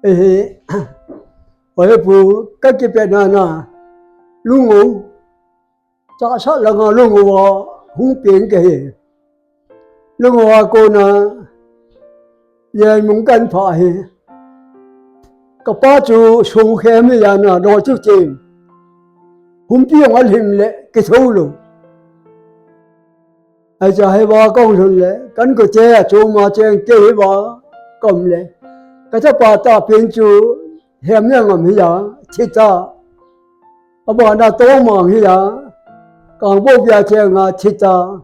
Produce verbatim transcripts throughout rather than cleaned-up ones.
Hi, oi pu, ka kipehna na, lungou, chahsah langa lungou a hung peng kahi. Lungou a kona, Lianmong kan pha hi. Kapa chu sungkhem hi a na, do chu chim. Humpi jong alhim le, kitho lou. Ahi cha hiva kong lhun le, kan koche a chuma cheng kei hiva kom le. Ka chapa tahpen chu hem le ngam hi a, thi ta. Abana Tongmang hi a, Kangbobia chenga thi ta.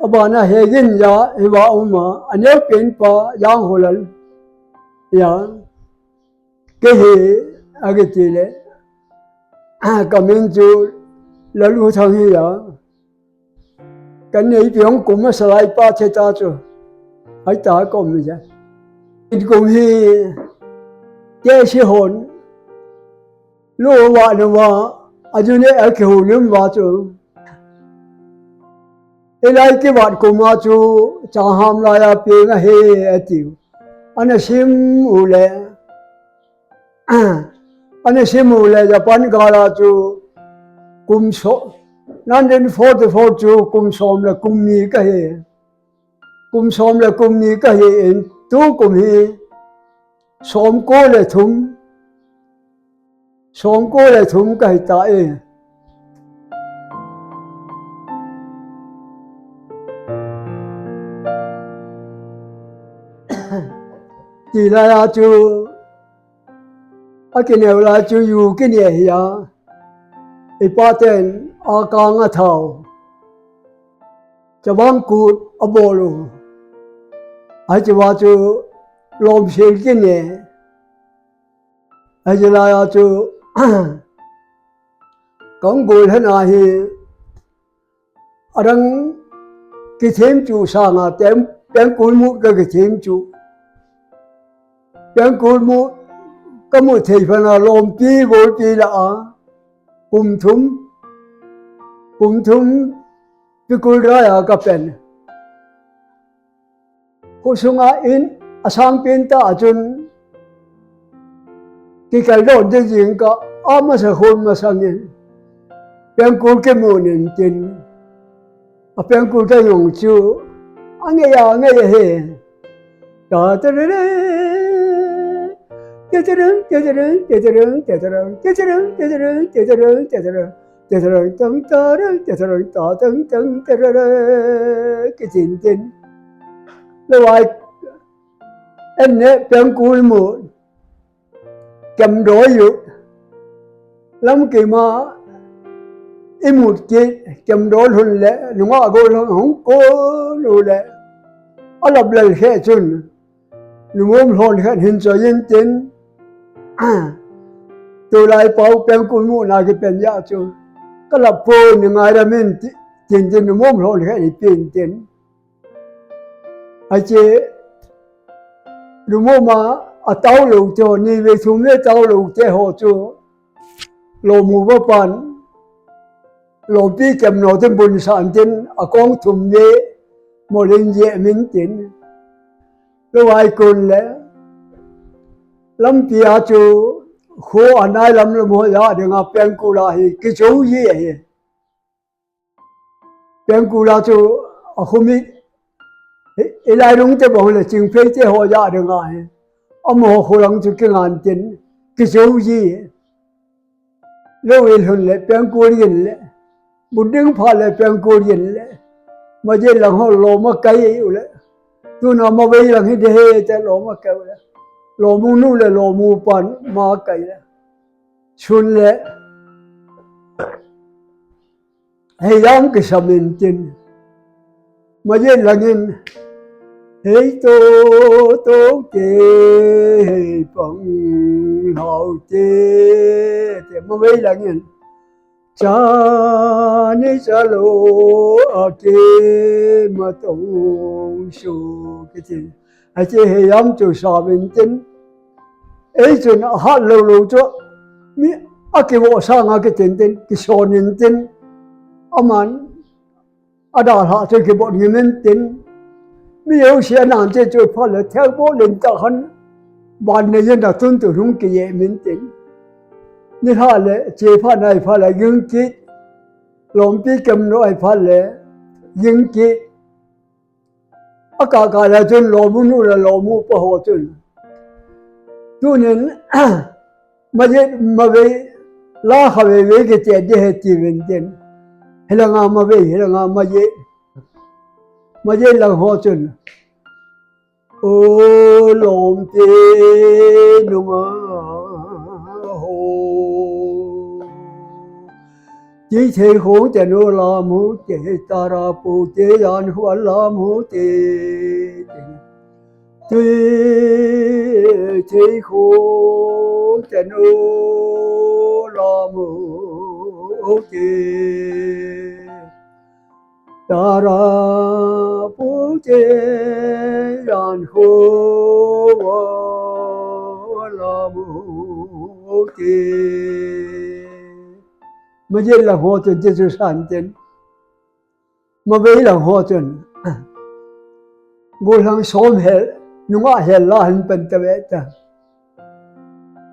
Abana Hegin ja hiva um a, aneopen pa Jangholal. Hi a, kei hi akiti le. Ka min chu Laluthang hi a. Ka neipi hung kum a salai pa thi ta chu. Hei ta kom mi ja. In kum hi te si hon. Lu va nu va. Aju ne a kihu lim va chu. Hilai kivat kum a chu. Chaham lai a peng ahi ati. Ana sim u le. Ana sim u le Japan gal a chu kum so, nineteen forty-four chu kum som le kum ni kahi. Kum som le kum ni kahi in tu kum hi som ko le thum, som ko le thum kahi ta e. Tilai a chu Akineo lai chu ju kine hi a, ipa ten akang athao. Chavang kut abol u. Ahi chuva chu lomsil kine. Ahi chulai a chu kang bol hena hi. Adang kithem chu sanga tem, pengkul mut ka kithem chu. Pengkul mut ka mut thei phat a lompi golpi la a. Kum thum, kum thum pikul rai a ka pen. Khosunga in asang pen ta a chun kikal don te jing ka amasa khon masang in pengkul kimu nin tin a pengkul ta jong chu angei a angei a he. Ta ta re re. Te te re, te te re, te te re, te te re, te te re, te te re, te te re, te te re. Tetarang tang tarang, tetarang ta tang tang tarara, kitin tin. Lawai, enne pengkul mu, kemdoi u. Lam kima, imut kit, kemdoi lhun le, nunga go lang hung ko lu le. Alap lel khe chun. Numom lhon khat hin choi in tin. Tulai pau pengkul muna kipen ja chu. Ka lap pon ni ngai ra min ti, tin tin numom lhon khat hi pin tin. Ache numom a, atau lo te ho, ni ve thum ve tau lo te ho chu. Lo mu va pan. Lompi kemno tin bun san tin akong thum ve molin je min tin. Lawai kun le lampi a chu khu anai lam lam ho ja dinga pengkul a hi kichou ji ahi. Pengkul a chu akhumi Hi, hilai lung te bang le chingphei te ho ja dinga hi. Amaho khulang chu kingan tin, kichou ji. Lo i lhun le, pengkul yin le. Bunding pha le, pengkul yin le. Maje lang ho loma kai u le. Tuna mavei lang hi de he te loma kai u le. Lomu nu le, lomu pan ma kai le. Sun le. Hei jam kisam in tin. Maje langin. Hei to, to te, hei pang, hau te, te mavei langin. Cha ni cha lo, a ke ma tong su, kitin. Ache hei jam chu sam in tin. Ei chun ahat lo lo chu mi akivo sanga kitin tin, kison in tin. Aman adalha chu kibot ngim in tin. Mi jouse anan che chu pha le thei bo len ta khan. Ban nei jin a tun tun hung kije min tin. Ni lha le, che phat nai phat le, ging kit. Lompi kem no ai phat le, ging kit. A ka ka le chun lomu nu le lomu pa ho chun. Tunin, ma je, ma vei, la kha vei vei kiti di he ti vin tin. Hilanga ma vei, hilanga ma je. Ma je lang ho chun. O lompi nunga ho. Ti thei khong te nu lam hu te tara pu te yan huan lam hu te. Ti thei khong te nu lam hu te. Tara pu te yan hu lam hu te. Ma je lang ho chun Jesu san tin. Ma vei lang ho chun. Gollhang som hel, nunga hel la han pan ta ve ta.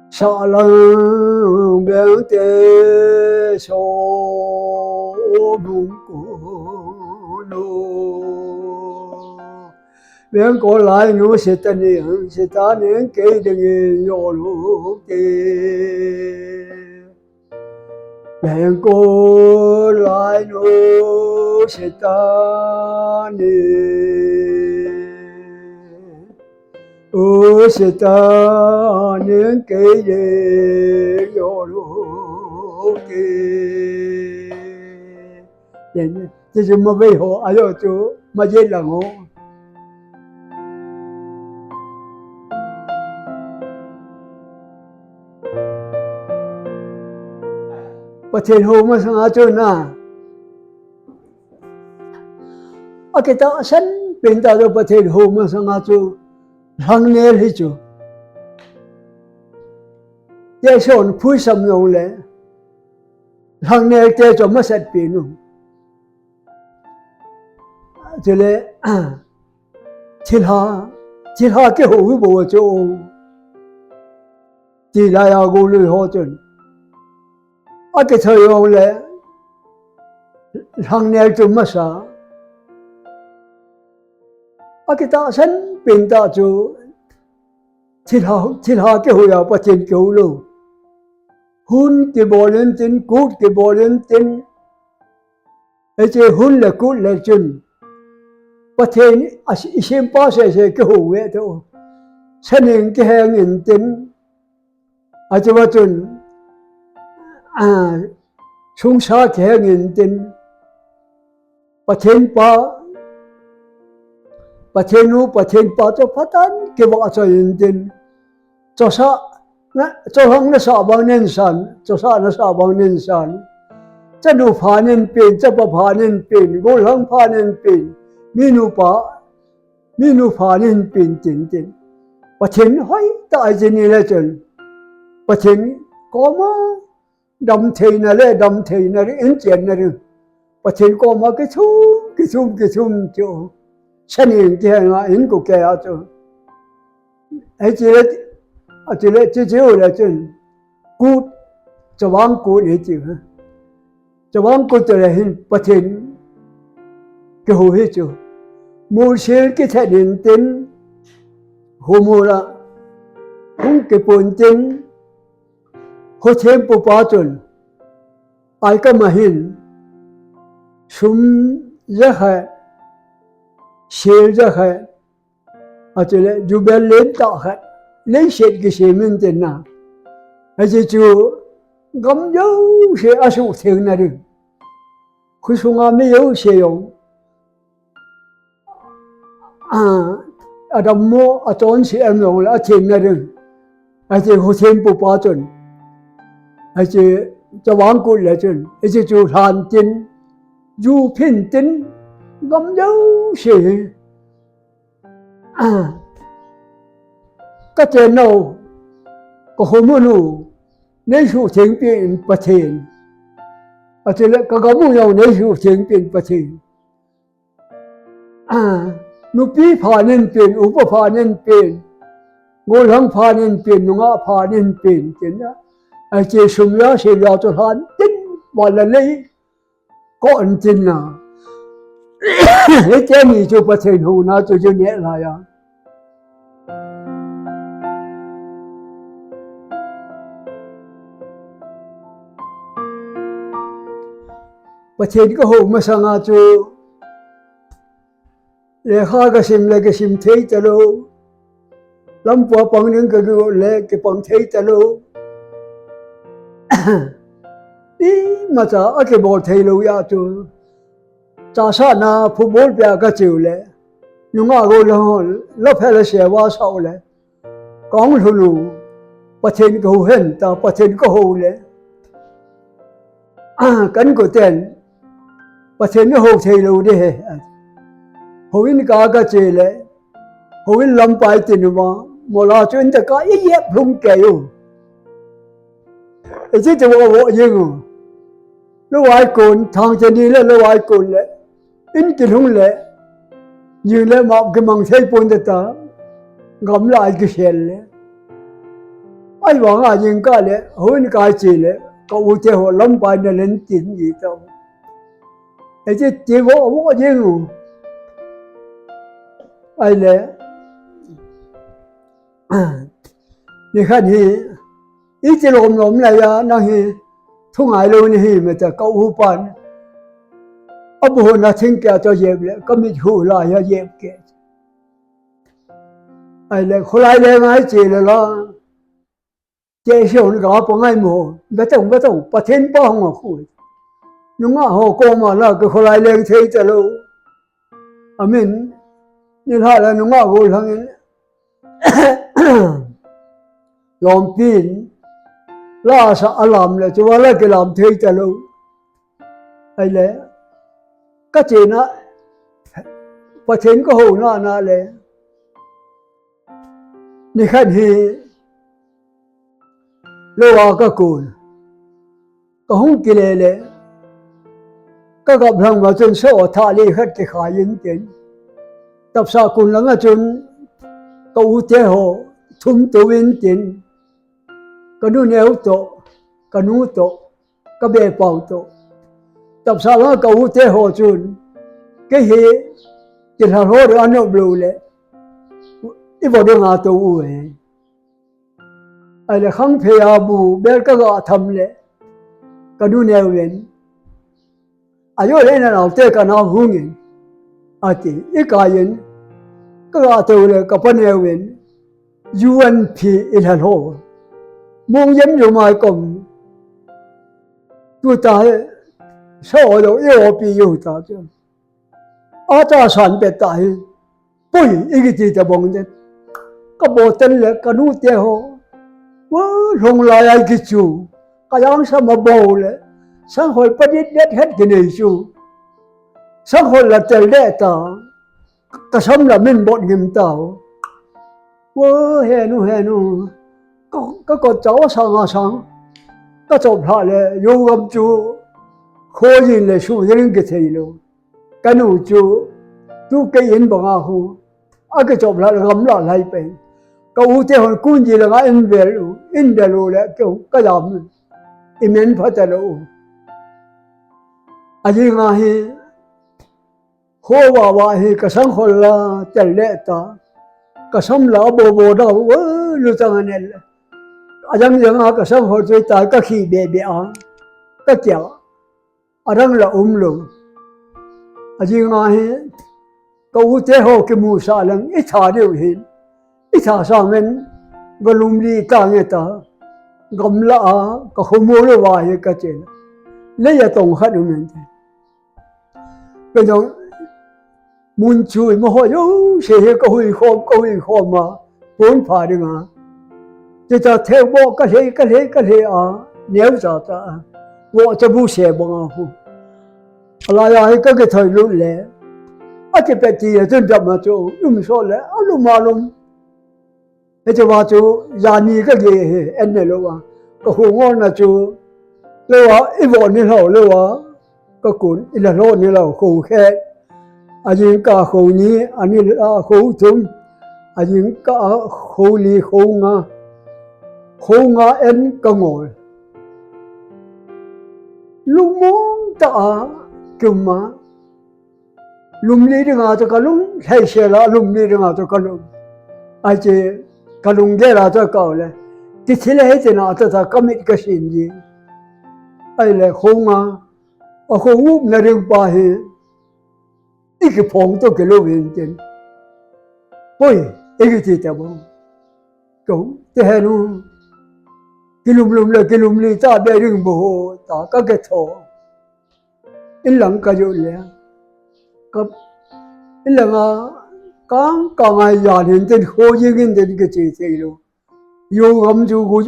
Sa lang beng te so bung ko no. Beng ko lai nu se ta ni, se ta ni ke ding yo lu te. Beng ko lai nu se ta ni. U se ta ni ke ye yo lu ke. Ye ni. Ti ju ma vei ho, a yo chu, ma je lang ho. Pathen hou masanga chu na. Akitahsan pen ta chu Pathen hou masanga chu lhangnel hi chu. Te son phui sam jong le. Lhangnel te chu masat pen u. Chule, thilha, thilha kihou hi bou chu. Ti lai a golui ho chun. Akithoi jong le, lhangnel chu masa. Akitahsan pen ta chu, thilha, thilha kihou a Pathen kihou lou. Hun kibol in tin, kut kibol in tin, Hiche hun le kut le chun Pathen a i sempa sese kihou ve to. Saning kiheng in tin. Achuva chun, a, sungsa kiheng in tin. Pathen pa, Pathen nu, Pathen pa chu phatah in kivah choi in tin. Chosah, na, chohang nasah bang nin san, chosah nasah bang nin san. Chanu pha nin pen, chapa pha nin pen, gollhang pha nin pen, minu pa, minu pha nin pen tin tin. Pathen hoitah a i chini le chun. Pathen koma damtheina le, damtheina ri, in chenna ri. Pathen koma kithum, kithum, kithum chu. Saning kiheng a in ku ke a chu. Hiche le, achu le, chu chu le chun. Kut, chavang kut hichu. Chavang kut le hin Pathen kihou hichu. Molsil kithet in tin, humul a, hung kipun tin, Huthempu pa chun, aikam a hin, sum jakhat, sil jakhat, achule, jubel lentah khat, leiset kisem in tin na. Hiche chu, gam jouse asuhtheng na ding. Khosunga mi jouse jong. A, adammo, achonse em jong le, athengna ding. Hiche Huthempu pa chun. Hiche chavang kut le chun. Hiche chu lhan tin. Ju phin tin. Gam jouse hi. A, ka chennau. Ka khomun u. Nei suhtheng pen Pathen. Achule ka gam u jong nei suhtheng pen Pathen. A, nupi pha nin pen, upa pha nin pen. Gollhang phan in pen, nungah phan in pen, tin a. Ache sum ya, se ya chu lhan tin, val a lei, ko an tin na. Hiti ni chu Pathen houna chu chu ne la ya. Pathen ka hou masanga chu, lekha ka sim le ka sim thei talou. Lampua pang ding ka gigol le kipang thei talou. Imacha a kibol thei lou ya chu. Chasa na football pia ka chiu le. Nungah gollhang ho, la phela se va sau le. Kong lhunu, Pathen ka hou hen ta, Pathen ka hou le. Kan ko ten, Pathen ka hou thei lou de he. Houin ka ka che le, houin lampai tin ma, mola chu in ta ka i yep lhung ke u. E chi te wo wo yeng u. Lo wai kon, thang te ni le lo wai kon le. In kilhung le, jing le map kimang thei pon ta ta, gamla a kisel le. Ai vang a jing ka le, houin ka che le, ka u te ho lampai na len tin ji ta. E chi ti vo vo jing u. Ai le, ni khan hi, i ti lom lom la ya, nang hi, thu ngai lou ni hi, me ta ka u pan. A bu ho na thing kia to jep le, ka mit hu la ya jep ke. Ai le, khulai le ngai che le la. Che se hon ka pa ngai mo. Betong, betong, Pathen pa hong a khu. Nungah ho koma la, ka khulai leng thei talou. Amen. Ni la la nungah gollhang in. Lompin, la sa a lam le, chu va la kilam thei talou. Ai le, ka chena, Pathen ka houna na le, ni khan hi, lo a ka kun. Ka hung kile le, ka gap lang ma chun so tha li khat kikhai in tin. Tapsa kun lang a chun, ka u te ho, thum to in tin. Ka nu neu to, ka nu to, ka be pau to. Tapsa lang ka u te ho chun, ke hi, ki la ho re ano blue le, i vo de nga to u e. Ai le khang phei a bu bel ka ga tham le, ka nu neu in. A yo le na nau te ka na hung in. A ti, i ka in. Ka ga to le ka pa neu in. U N P i la lo. Mong yem yo mai kom. Tu ta he. So lo i o pi yo ta chu. A ta san pe ta hi. Pui, i kiti ta bong den. Ka bo ten le, ka nu te ho. Wa, long lai ai ki chu. Ka yang sa ma bo le. Sang hol pa dit det het ki nei chu. Sang hol la tel de ta. Ka sam la min bot ngim ta. Wa, he nu, he nu. Ka, ka kot chau sang a sang. Ka chop hla le, yo gam chu. Kho yin le su yin ki thei lo. Ka nu chu, tu kei in banga hu, a kichop la gam la lai pen. Ka u te hon kun ji la nga in vel u, in da lu le keu ka lam. I men pha ta lo u. A ji nga hi, ho wa wa hi ka sang hol la tel le ta. Ka sam la bo bo da u, lu ta nga ne le. A jang jang a ka sang hol tu ta ka khi be be a. Ka kia. A dang la um lo. A ji nga hi, ka u te ho ki mu sa lang, i tha diu hin. I tha sa men, ga lum li ta nge ta. Gam la a, ka khu mu lo wa hi ka chen. Le ya tong khat u men te. Ka jong, Mun chu i ma ho yo, se he ka hui khom, ka hui khom ma, pon pha ding a. Ti ta theu bo ka hle, ka hle, ka hle a, neu cha cha a. Wo cha bu se bang a hu. A la ya hi ka ke thoi lut le. A ti pe ti le tun dam ma chu, um so le, a lum a lum. Hiche va chu, jani ka ge hi, en ne lo va. Ka hu ngol na chu, lo va, i vo ni lo, lo va. Ka kun, i la lo ni lo, kho khe. A jing ka kho ni, a ni la kho thum. Ajingkah a kho li kho nga, kho nga en kangol. Lungmong tah a kium a, lum li dinga chu kalum, lheisel a lum li dinga chu kalum. Ahi chu kalunggel a chu kaum le, kithi le hiti na tata kamit kasin ji. Ahile kho nga, akho upna ding pa hi, ikiphong toh kilou intin. Poi, ikiti ta bou. Kou, ti henu. Kilum lum le, kilum li ta be ding bou ho, ta kakitho. Inlang kajot le. Ka, inlang a, kang, kang a jan hintin, kho jing hintin kiti thei lou. Yu gam chu gu,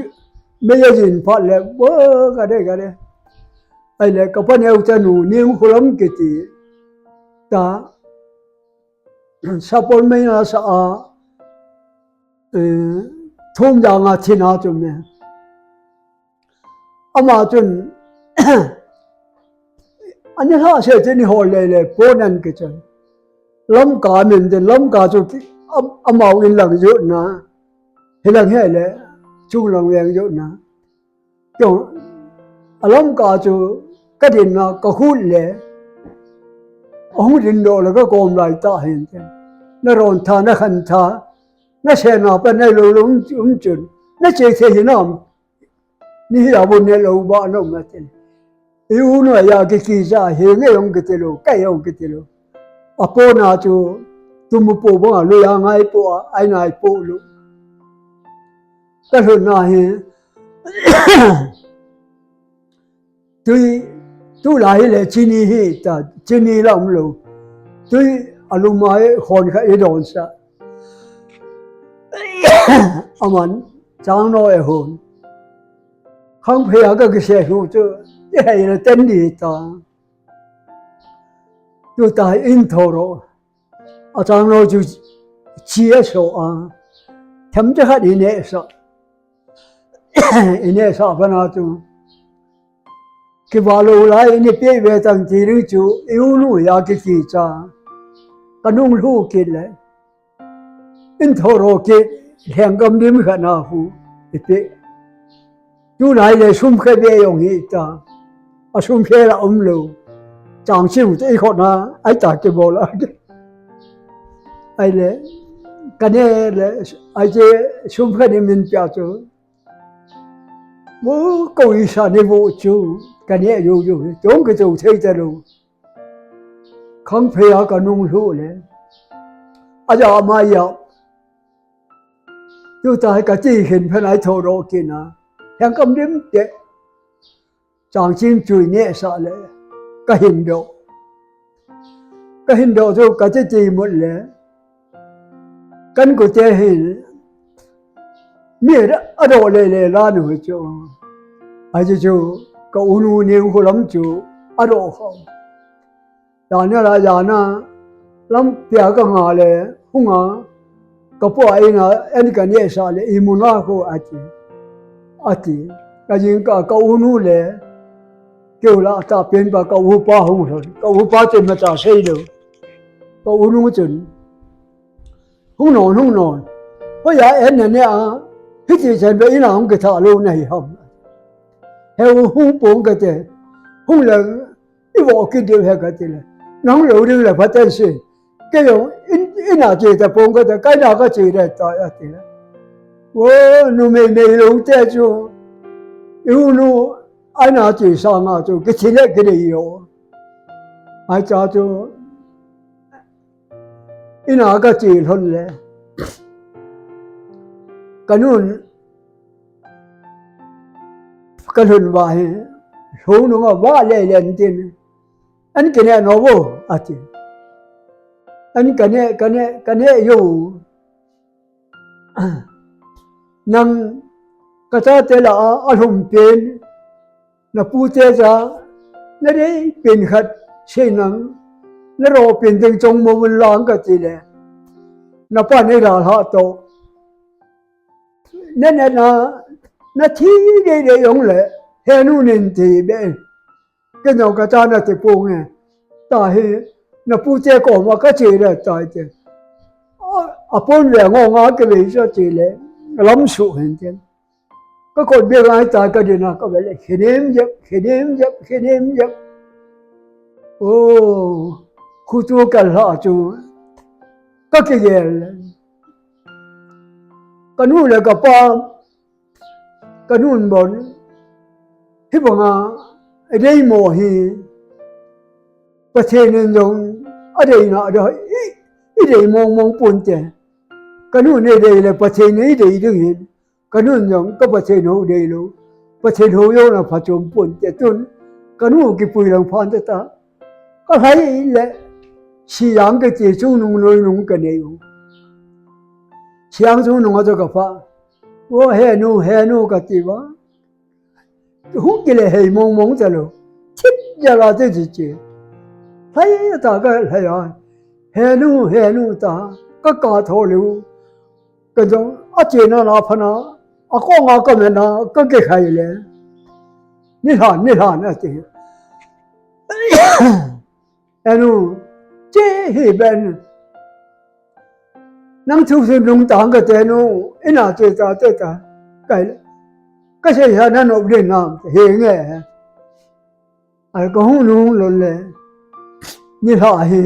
mei ajin phat le, bo, kade, kade. Ahile, kapaneo chanu, Ningkholam kiti. Ta, sapol mei na sa a, eh, thum jang a thina chu me. Ama chun, ani lha se chun ihol lele, pon an kichoi. Lamka min tin, Lamka chu ki, am-, amau inlang jotna. Hilang hele, chunglang veng jotna. Keu, a Lamka chu kadinna, kakhut le, ahung dindoh le kakom lai tah hintin. Naron tha, nakhan tha, nasenna pa nailou lou um, um chun. Nache thei hinam. Ni hi abon ne lou ba nom atin. I u nu a kikicha, hi nge jong kiti lou, kai jong kiti lou. Apona chu, tumu po banga, lui a ngai po a, ai nai po lou. Kalhun na hi, tui, tulai hile chini hita, chini la umlou. Tui alum a hi khon khat idon sa. Aman, chang no e hon. Khangphei a kakise lhu chu, ihei le ten di ta. Tuta in thoro. Achang no chu chi aso a. Themcha khat ineh sa. Ineh sa pana chu. Kiva lou lai, ini pe ve tang ti ding chu, i u nu a kikicha. Kanung lhu kit le. In thoro kit, lhengkam dim khat na hu, ipi. Tunai le sum khe be jong hita. A sum khe la umlou. Chang chim te i khona, ai ta kibol a. Ahile, kane le, ai che sum khe ni min pia chu. Mo ko i sa ni vo chu, kane yo yo, tong ke to thei ta lou. Khangphei a kanung lhu le. Aja ma ya. Tuta hi kati hin phen ai thoro kina. Hiang kam dim te. Chang chim chui ne sa le. Kahin do. Kahin do chu kati ti mut le. Kan ko te hin. Mi ado le le la nu chu. Ai chu chu ka u nu Ningkholam chu ado kho. Jana la jana, lam pia ka nga le, hunga, ka pu a ina, en ka ne sa le, i muna ko ati. Ati. Ka jing ka, ka u nu le, keu la ta pen ba ka u pa hung lhon. Ka u pa chun ma ta sei lo. Ka u nu chun. Hung non, hung non. Ko ya en na ne a, hiti chen ba ina hung ke tha lo na hi ham. He u hung pong ka te. Hung le, I vo kit diu he ka ti le. Nang lo diu le phaten si. Kei jong in, ina che ta pong ka ta, kai na ka che le ta ya ti le. Wo, numei mei lo te chu. I u nu, ai na che sa nga chu, kithi le kinei yo. Ai cha chu. Ina ka che lhon le. Ka nun, ka lhun va hi, lhung nunga va le le an tin. An kine no vo, ati. An kane, kane, kane yo. Nang ka chate la a, a lhum pen. Na pu te cha, na dei pen khat sei nang, na ro pen ding chong mo mun lang ka ti le. Na pa nei la hla to. Na, na, na, na thi dei dei jong le, he nu nin ti be. Ke no ka cha na ti pu nge. Ta hi, na pu te ko ma ka che le ta te. Apon ve ngo nga ke ve sa che le. Lam su hen ten. Ka kot be ngai ta ka dina ka ve le. Khinem jep, khinem jep, khinem jep. O, khutu ka la chu. Ka ke gel. Ka nu le ka pa. Ka nun bon, hibanga, adei mo hi, Pathen in jong, adei na, adei, i, i dei mong mong pon te. Ka nun adei le Pathen i dei ding hin, ka nun jong, ka Pathen ho dei lou. Pathen ho jong na phachom pon te tun, ka nu kipui lang phan te ta. Ka lhai le, Siang kiti chungnung noi nung ka nei u. Siang chungnung a chu ka pha. O henu, henu ka ti va. Hu kile hei mong mong ta lo. Thip ja la te chi chi. Lhai ta ka lhai a. Henu, henu ta. Ka ka tho le u. Ka jong, a che na na pha na. A ko nga ka me na, ka ke khai le. Ni lhan, ni lhan a ti. Enu, che hi ben. Nang thu thu nung tang ka te nu, ina che ta te ta. Kai le. Ka sei ha na no din na, he nge. Ai ka hu nung lon le. Ni ha hi.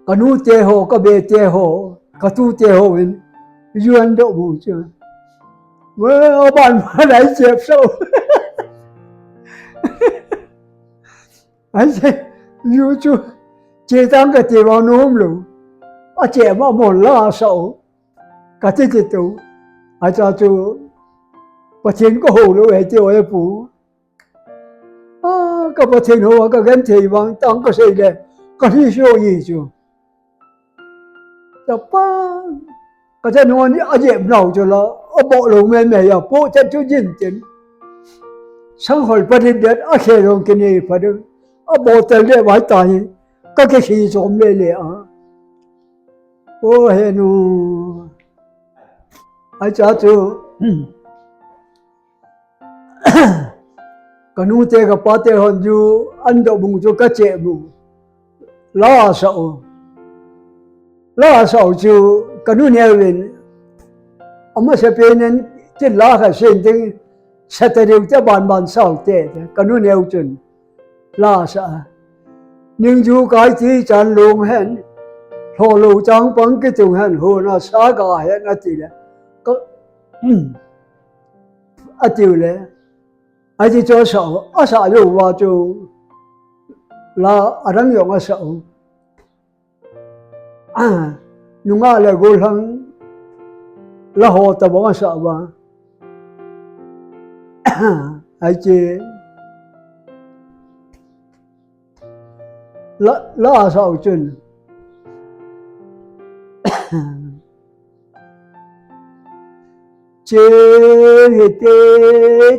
Ka nu te ho, ka be te ho, ka tu te ho in. Yuan do bu che. Wa, ban ma lai che so. Ai che, yu chu, che tang ka ti va nom lo. A che ma mon la sa o. Ka ti ti tu. Ai cha chu, Pathen ka ho lo, ai ti o e pu. A, ka Pathen ho, ka gen thei vang, tang ka sei le, ka hi so yi chu. Chapa, ka cha nung ani a jep nau chu la, a bo lo me me ya, po cha chu jin tin. Sang hol pa din det, a khe rong ke nei pa din. A bo tel de vai ta hi, ka ke khi som le le a. O he nu. Ai cha chu. Ka nu te ka pa te hon ju an do bung chu ka che bu. La sa o. La sa o chu ka nu neu vin. Ama sa pe nen ti la kha sen ding sa ta riu te ban ban sa o te te. Ka nu neu chun. La sa. Ning ju kai ti chan lung hen. Hlo lo chang pang ki tung hen hu na sa ga hen a ti le. Ka, hmm. A tiu le. Ai ti chu a sa, a sa jo va chu la a dang jong a sa u. Nunga le gollhang la ho ta bang a sa va. Ai ti la, la a sa u chun. Che he te,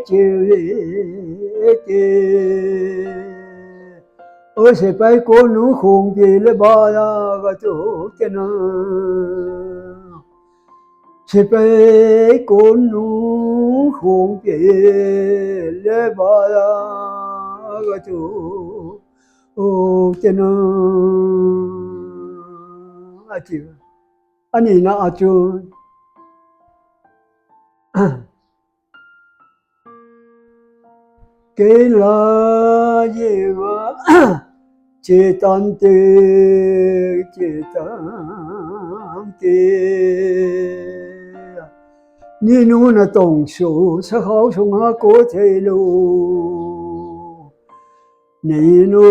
che he te. O sepai konu khong pi le ba ya ga tu te na. Sepai konu khong pi le ba ya ga tu o te na. A ti. Ani na a chu. Kei la ye ma che tan te, che tan te. Ni nu na tong su sa khau su nga ko thei lo. Ni nu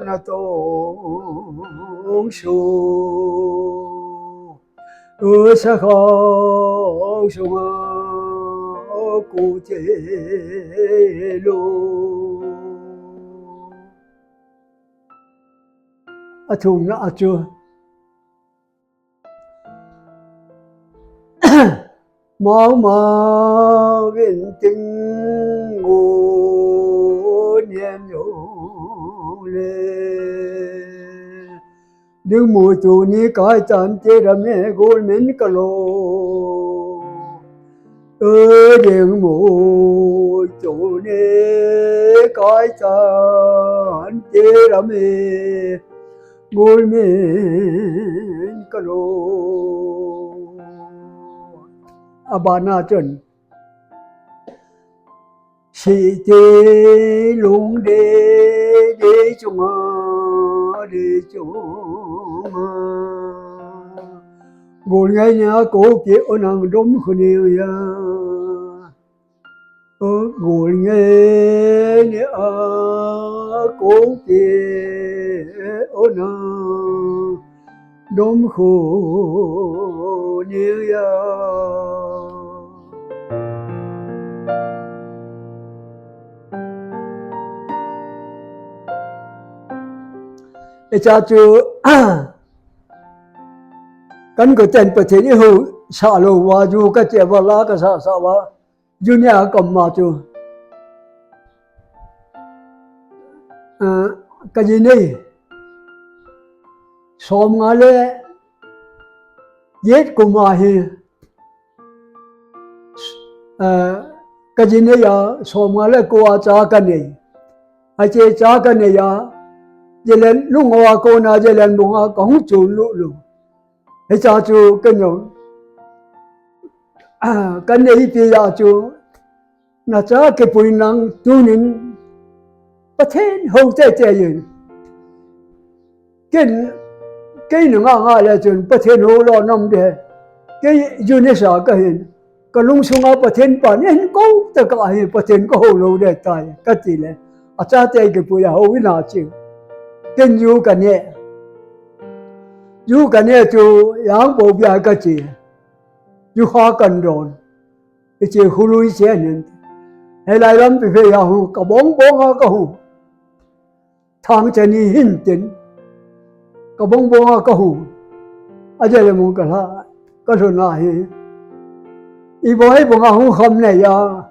na tong su. U sa khau su nga ku che lo. A thum na a chu. Mau mau vin ting ngu niam yo le. Ding mu tu ni kai tan te ra me gol men ka lo. Ơ ding mu tu ni kai tan te ra me. Golmen kalo. Abana chun. Siti lungdei dei chunga, dei chunga. Golngai nia kopi onang dom khuni ya. Golngai nia kopi onang dom khuni ya. Hiche chu, kan koten Pathen ihusa lou uva, ju kati uva, la kasasa uva. Ju nia koma chu, ah, kajinei somnga le get kum ahi, ah, kajinei a somnga le ko a cha kanei. Hiche cha kanei a, Zeliangrong a kona Zeliangrong a kahung chon lulu. Hiche chu kanu, ah, kanei pi a chu, nacha kipui nang tunin Pathen hou teitei in. Ken, kei nanga nga le chun Pathen hou lou nom de. Kei ju nisa kahin. Kalungsunga Pathen pan eihin kou tah a hi Pathen kahou lou de tai, kati le. Achate kipui a hou in achi. Ken ju kane. Ju kane chu Yang Popi a kachi. Ju kha kan don. Hiche khului chen hin. Hilai lampi phei a hung kabong bong a kahung. Thangcha ni hin tin. Kabong bong a kahung. A Zeliangrong kalha. Kalhun ahi. Iboi bong a hung kham nei a.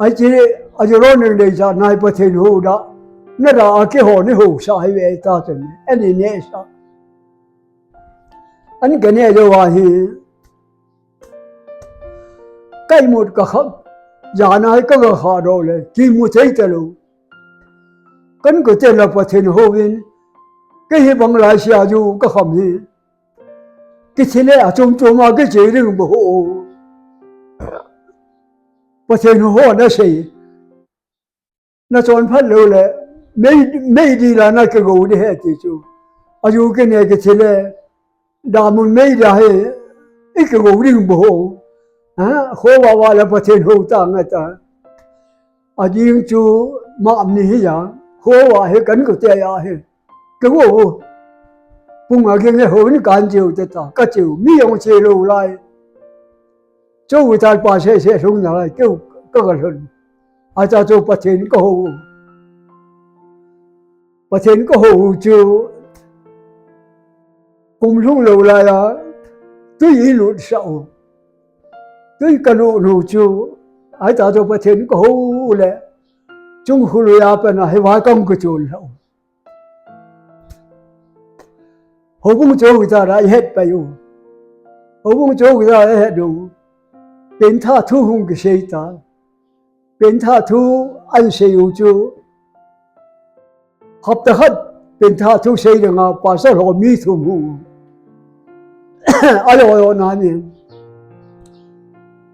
Hiche, ajulou ning dei cha nai Pathen hou da. Nada a kihou ni housa hi ve ta chun. Ani nesa. An kane jou ahi. Ka imut ka kham, jana hi ka ga kha do le, kimu thei talou. Kan kote la Pathen houvin, kei hi bang lai sia ju ka kham hi. Kithi le achom chom a kiche ding bou ho. Pathen ho na sei. Na chon phat lou le, mei, mei di la na kigo di he ti chu. Aju kine kithi le, damun mei da he, i kigo ding bou ho. Ha, kho va va le Pathen hou ta nga ta. Ading chu ma am ni hi ya, kho va he kan kote ya he. Kigo, pung a ging he hou ni kan chiu te ta, ka chiu, mi jong che lou lai. Chou guitar pa se se lhung nalai keu ka ga lhun. Acha chu Pathen ka hou. Pathen ka hou chu kum lhung lou lai a tui i lut sah u. Tui ka lut nu chu acha chu Pathen ka hou le chung khului a pen a hi vai kang ka chun lhau. Houbung chou guitar a i het pai u. Houbung chou guitar a i het u. Pengthah thu hung kisei ta. Pengthah thu an sei u chu. Hapta khat pengthah thu sei ding a pastor ho mi thum hung. A lo lo na ni.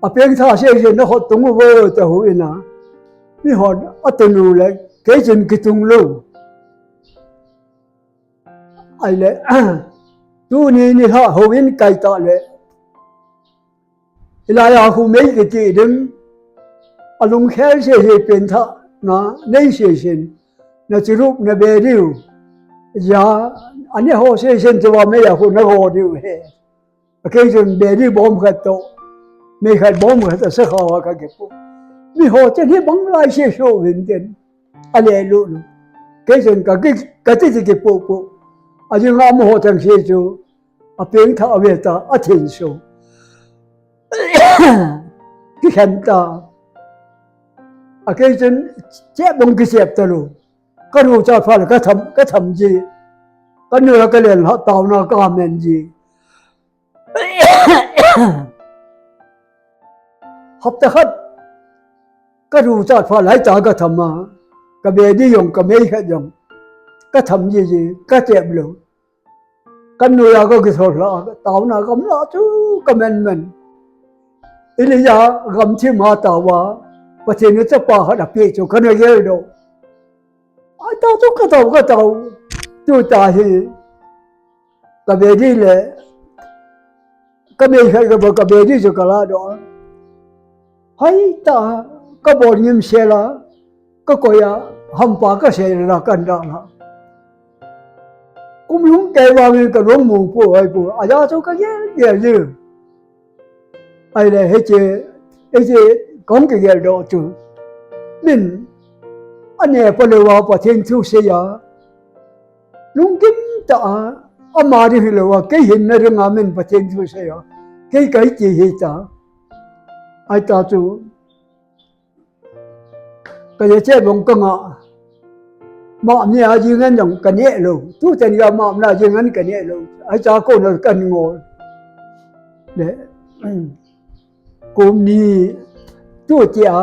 A pengthah sei sei na hot tung u vo te hu ina. Mi hon a tunu le kei chun kitung lou. Ai le, tuni ni ha houin kai ta le. Hilai a khu mei kiti ding. A lungkhel se he pengthah na nei se sin. Na chirup na be diu. Ja, ani ho se sin chuva mei a khu na go diu he. A kei chun beri bom khat toh, mei khat bom khat a sa kha a ka kipu. Mi ho chen hi bang lai se so vin ten. A le lu lu. Kei chun ka ki, ka ti ti kipu pu. A jing a mo ho chang se chu. A pengthah a ve ta, a thin so. Ki khen ta. A kei chun che bong ki sep ta lu. Ka ru cha pha le ka tham, ka tham ji. Ka nu ka len ha tau na ka men ji. Hapta khat ka ru cha pha lai ta ka tham a, ka be di jong, ka mei khat jong, ka tham jiji, ka tep lou. Ka noiya ka kisol lha, taona gamla chu ka men men. Elijah gamthim a taova, Pathen in chapa khat apeh chu ka na geldoh. Ahi ta chu ka tao, ka tao. Tuta hi ka ve di le, ka mei khat ka ba ka ve di chu ka ladoh. Hai ta, ka bol ngim sela, ka koi a, hampa ka sei la kan da la. Kum lhung kei vangin ka lung mong pu, hai pu, aja chu ka gel, gel, gel. Ahile, hiche, hiche, kong kigeldoh chu. Min, ane pa le va Pathen thu seiya. Lunggim tah a, ama ding hilou a, kei hinna dinga min Pathen thu seiya. Kei kai ti hi ta. Ahi ta chu. Ka ye che bong ka nga. Map nia jing ngan jong ka neh lou. Tu ten ga map na jing ngan ka neh lou. Ahi ta ko na kan ngol. Le. Kum ni tu tia.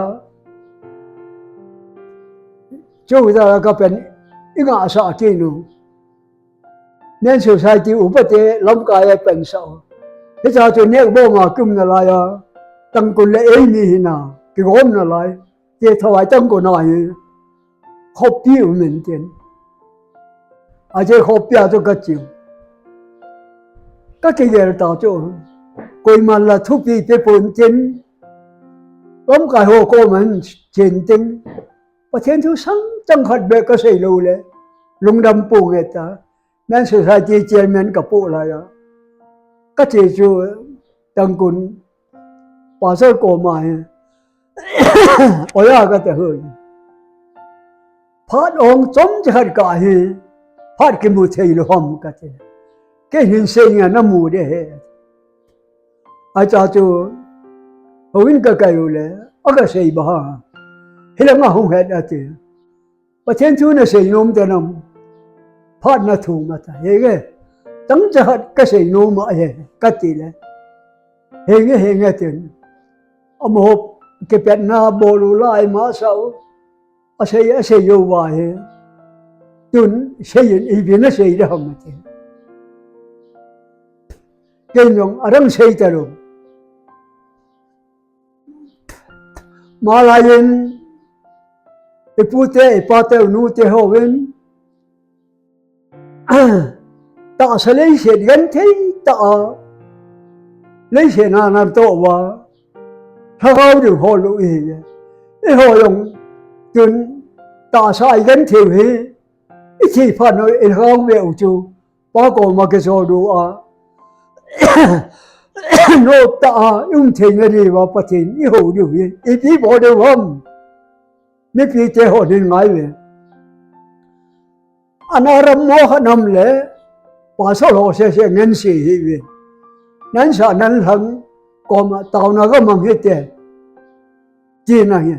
Chu za ka pen i nga sa ti nu. Men Society upa te lamkai a pen sa. Hicha chu nek bo ma kum na lai a. Tangkun le ei ni hi na. Kigom na lai. Te thawai tangkun a hi. Khopi u men ten. A je khopi a chu ka chiu. Ka kigel ta chu. Koiman la thupi pe pon ten. Lamkai ho ko man chen ten. Pathen thu sang chang khat be ka sei lou le. Lungdam pu nge ta. Men Society chairman ka pu lai a. Ka che chu Tangkun Pastor ko ma hi. Oya ka te hu. Phat ong chom che khat ka hi. Phat kimu thei lou ham ka te. Kei hin sei nga na mu de he. Acha chu, houin ka kai u le, a ka sei ba ha. Hilanga hung het ati. Pathen thu na sei nom ta nam. Phat na thu ma ta. He nge. Tang cha hat ka sei nom a he. Ka ti le. He nge, he nge tin. Amaho kipetna bol u lai ma sa u. A sei, a sei jou va he. Tun sei in, ipi na sei da ham ati. Ken jong, adang sei ta lou. Malai in, ipu te, ipa te, unu te hon. Tahsa leiset genthei tah a. Leiset na na to va. Lhagao ding hol u hi. Eiho jong tun tahsa i genthei u hi. I thi phat u i lhagao ve u chu. Pa koma kijo diu a. Nop tah a i um thei na diu va Pathen i ho diu hi. Ipi bol diu ham. Mipi te hon hin ngai ve. Ana ram mo kha nam le, pastor ho sese ngen si hi ve. Nan sa nan lhang koma taona ga mang hi te. Ti na hi.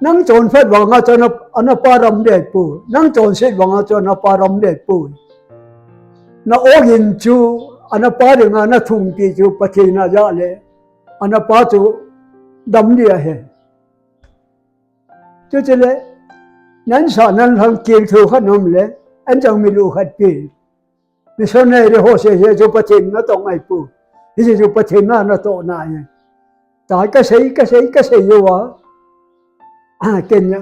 Nang chonphat vanga chu ana, ana pa ram deh pu. Nang chonset vanga chu ana pa ram deh pu. Na ogin chu ana pa dinga na thumpi chu Pathen a ja le. Ana pa chu dam dia he. Chuti le, nan sa nan lhang kil thu khat nom le, an chang mi lu khat pi. Missionary ho sese chu Pathen na tong ai pu. Hiche chu Pathen na na to na ai. Ta ka sei, ka sei, ka sei jou a. A, ken ya.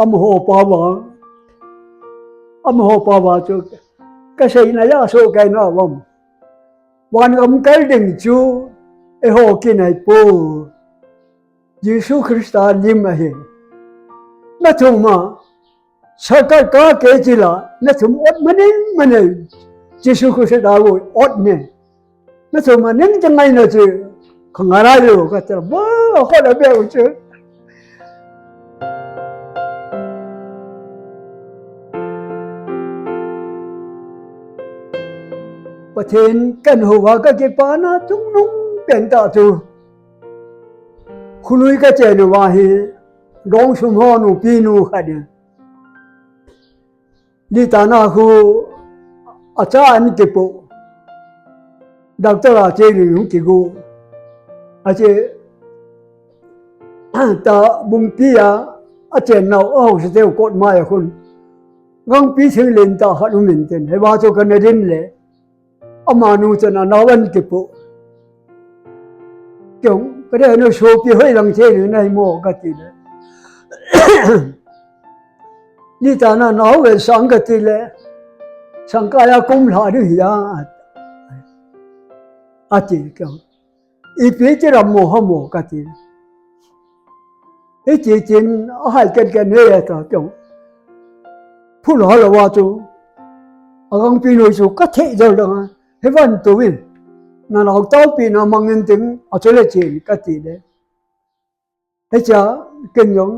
Amaho pa va. Amaho pa va chu. Ka sei na ya so kai na vam. Van gam kal ding chu. Eiho kin ai pu. Jesu Christa lim ahi. Na thum ma, sakar ka ke chila, na thum ot maning maning. Jesu Christa ot ne. Na thum maning jangai na chu, khangarai lo ka tera, ba, ko da be u chu. Pathen kan houva ka kipana chungnung pen tah chu. Khului ka che uva hi, dong sum ho nupi nu khat in. Litana khu acha an kipo. Doctor a che ni hung kigu. A che ta bungpi a, Achen nau, aho se teu kot mai a khun. Gangpi thing len tah khat um in tin. Hei va chu kana din le. Amanu chun anau an kipu. Keu, ka de no sopi hoi lang che ni nai mo ka ti le. Ni ta na nau ve sang ka ti le. Sang ka ya kum lha di ya. Ati keu. Ipi ti ram mo ha mo ka ti. Hiti tin ahai ken ken he ta keu. Phul ha lo wa chu. Agangpi noi chu ka thei jal dang a. He van tu in. Na nau taupi na mang in ting a chu le chin ka ti le. He cha ken yong.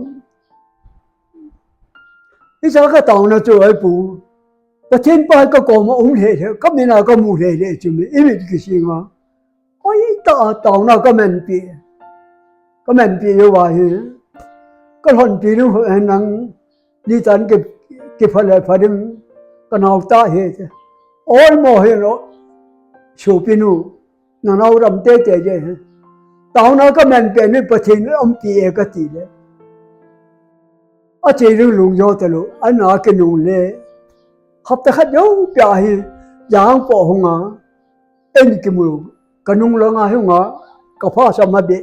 Hicha ka tauna chu ai pu. Pathen pa ka koma um le le. Ka mina ka mu le le chu mi. Imit ki singa. Oi, ta, tauna ka menpi. Ka menpi yo wa hi. Ka lhonpi nu, eh, nang ni tan ki, ki phale phadim ka nau ta he. Ol mo he lo. Sopi nu. Na nau ram te te je he. Tauna ka menpi ni Pathen umpi e ka ti le. Ache lung lung jo ta lo. Ana ki nung le. Hapta khat jo pia hi. Jang po hunga. En kimu, ka nung langa hi nga, ka pha sa ma be.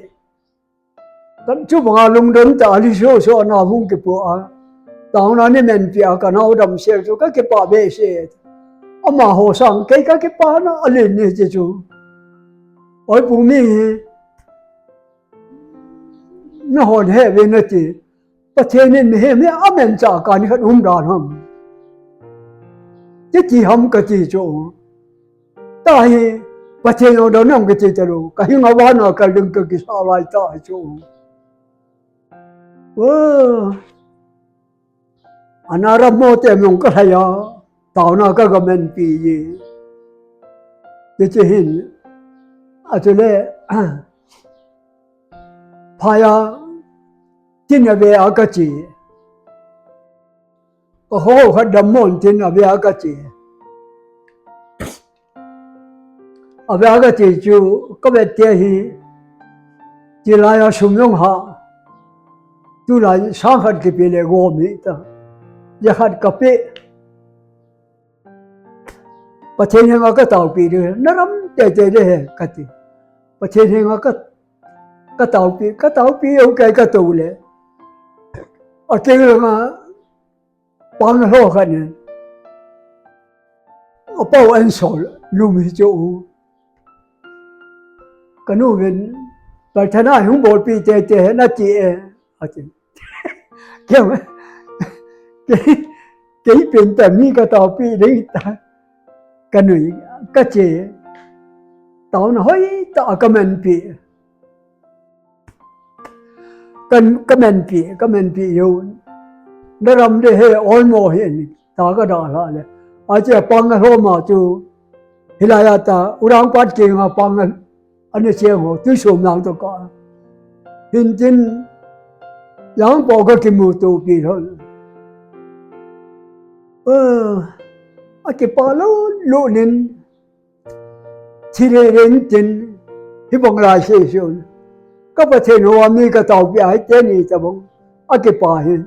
Kan chu banga lungdon ta ali so so na hung kipu a. Tauna ni menpi a ka nau dam se chu ka kipa be se. Ama ho sang kei ka kipa na ali ni chi chu. Oi pu mi hi. Na hon he ve na ti. Pathen in mihem hi amen cha ka ni khat um dan ham. Ti ti ham ka ti chu. Ta hi Pathen o dan ham ka ti ta lo. Ka hinga vana ka ling ka kisa lai ta hi chu. Wo. Ana ram mo te mong ka lhaya. Tauna ka ga menpi ye. Ti ti hin. Atule. Phaya tin a ve a ka chi. Ka ho khat dam mon tin a ve a ka chi. A ve a ka chi chu ka ve te hi. Ti lai a sum yong ha. Tu lai sang khat ki pe le go mi ta. Ya khat ka pe. Pathen henga ka taupi de, na ram te te de he, ka ti. Pathen henga ka, ka taupi, ka taupi, okay, ka to le. A keng langa, pang lo khat ni. A pau an sol, lum hi chu. Ka nu vin, prarthana hung bolpi te te he, na ti e, a ti. Kei, kei, kei pen ta mi ka taupi ding ta. Ka nui, ka che. Tauna hoi ta ka menpi. Ka, ka menpi, ka menpi yo. Na ram de he ol mo he ni. Ta ka da la le. A che pang lo ma chu. Hilai a ta, urang pat ke nga pang Ani che ho, tui som lang to ka. Hin tin, yang po ka kimu to pi lhon. Eh, a kipa lo, lo nin, thi le len tin, hi bang lai se sun. Ka Pathen ho a mi ka taupi a hi te ni ta bang. A kipa hin.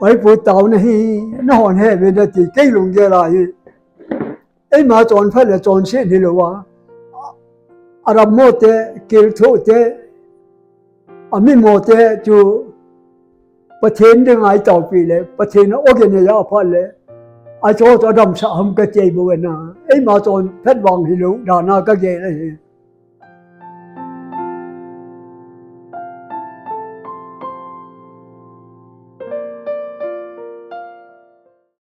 Oi pu tauna hi, na hon he ve na ti, kei lunggel a hi. Eima chonphat le chonset hi lou a. A ram mo te, kil thu te, a mi mo te chu Pathen dinga i taupi le, Pathen a ogin a ya phat le, a cho to damsah ham ka ti bou na. Eima chonphat vang hi lou, dan a ka gel ahi.